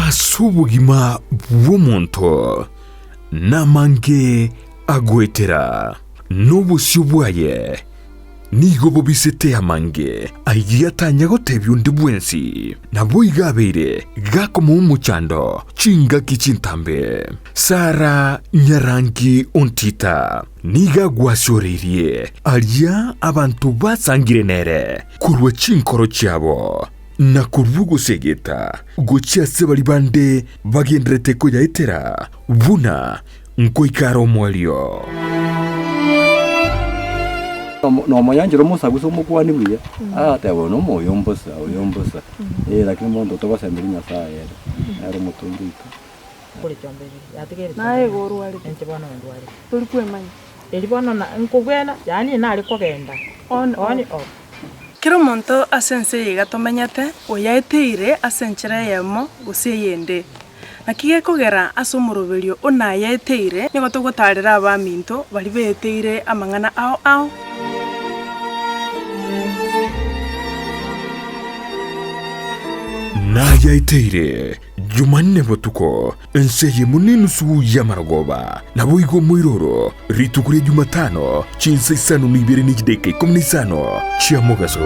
Ase obogima bw'omonto namange agoetera, na obosio bwaye nigo bobisete amange ayio atanya gotebia onde bwensi. Naboigo abeire gakomoa omochando chingaki chintambe. Sara nyarangi ontita nigo agwasioreirie aria abanto basangire nere korwa chinkoro chiabo. Na korwa ogosegeta gochia ase baria bande bagendererete koyaetera, buna nkoika are omoerio. Nomoyanchera omosagusa omokuani buya, agateba oyo nomoyo mbosa, oyo mbosa, eh lakini monto togosemeria Nyasaye ere, nere omotongi oito. Naye igo orwarete, tori kwemanya. Kera omonto ase ense eye iga tomenyete, oyaeteire ase enchera eyemo gose eyende. Naki gekogera ase omoroberio o nayaeteire, nigo togotaarera abaminto baria beeteire amang'ana ao ao. Nayaeteire Jumanne botuko, ense eyemo nenusu y'amarogoba, naboigo omoiroro, rituko ria Jumatano, chinsa isano na ibere ne chidaeka ikomi na isano chia mogaso.